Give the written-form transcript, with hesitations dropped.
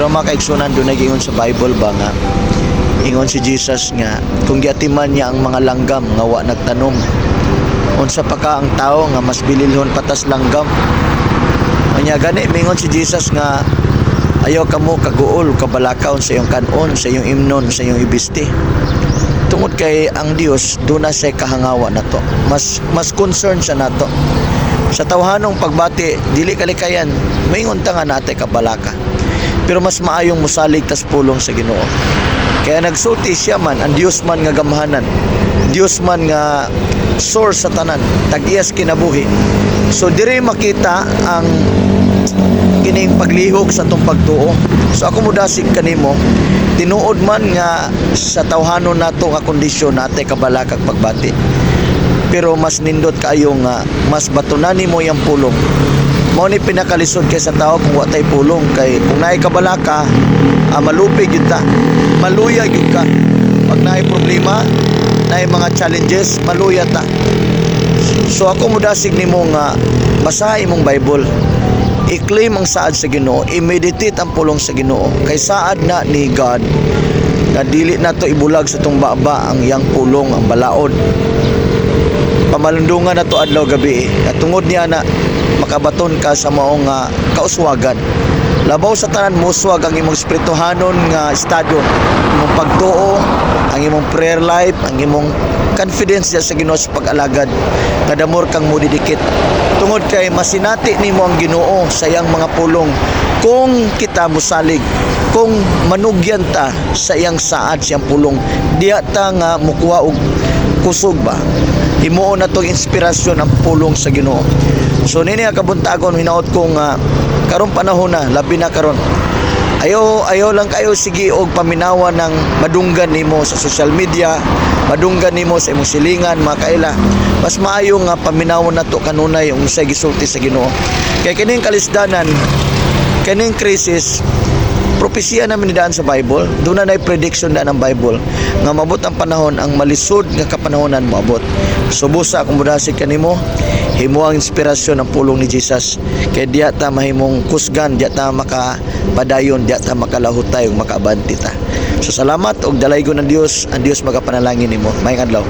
Pero, mga kaigsunan, doon ingon sa Bible ba nga ingon si Jesus nga kung giatiman niya ang mga langgam nga wa nagtanom, unsa pa ka ang tao nga mas bililhon pa tas langgam? Anya gani mingon si Jesus nga ayaw kamo kaguol, kabalakaon sa iyong kanon, sa iyong imnon, sa iyong ibisti, tungod kay ang Dios duna siya kahangawa nato, mas mas concern siya nato. Sa tawhanong pagbati, dili kalikayan, maingon ta nga natay kabalaka, pero mas maayong musalig tas pulong sa Ginoo. Kaya nagsulti siya man, ang Dios man nga gamhanan, Dios man nga source sa tanan, tag-iyas kinabuhi. So diri makita ang kining paglihok sa atong pagtuo. So ako mudasig kanimo, tinuod man nga sa tawhanon nato nga kondisyon natay kabalakag pagbati. Pero mas nindot kaayo nga mas batunan nimo yang pulong. Mao ni pinakalisod kay sa tao kung wa tay pulong, kay kung naay kabalaka, malupig gyud ta. Maluya gyud ka. Pag naay problema, naay mga challenges, maluya ta. So ako mudasig nimo nga basaha imong Bible. I-claim ang saad sa Ginoo, i-meditate ang pulong sa Ginoo. Kay saad na ni God na dili nato ibulag sa tong baba ang iyang pulong, ang balaod. Pamalundungan nato adlaw gabi. At tungod niya na makabaton ka sa maong kauswagan. Labaw sa tanan, muswag ang imong espirituhanon nga estado, imong pagtuo, ang imong prayer life, ang imong confidence diya sa Ginoo sa pag-alagad, nga the more kang mudidikit. Tungod kay masinati nimo ang Ginoo sa iyang mga pulong kung kita musalig, kung manugyan ta sa iyang saad, siyang pulong, diya ta nga mukuha og kusog ba. Himuon na tong inspirasyon ang pulong sa Ginoo. So nini nga kabuntagon, hinaot ko nga karon panahon na, labi na karon, ayaw ayaw lang kayo sige og paminawa ng madunggan nimo sa social media, madunggan nimo sa imong silingan, mga kaila. Mas maayo nga paminawon nato kanunay ang unsay gisulti sa Ginoo, kay kining kalisdanan, kining crisis, propesya namin ni daan sa Bible. Doon na prediction na ng Bible nga mabot ang panahon, ang malisod nga kapanahonan moabot. So busa kung mudasig kanimo, himo ang inspirasyon ang pulong ni Jesus, kay diya ta mahimong kusgan, diya ta makapadayon, diya ta makalahutay ug makaabante ta. So salamat og dalaygon ng Dios. Ang Dios magapanalangin nimo. Maayong adlaw.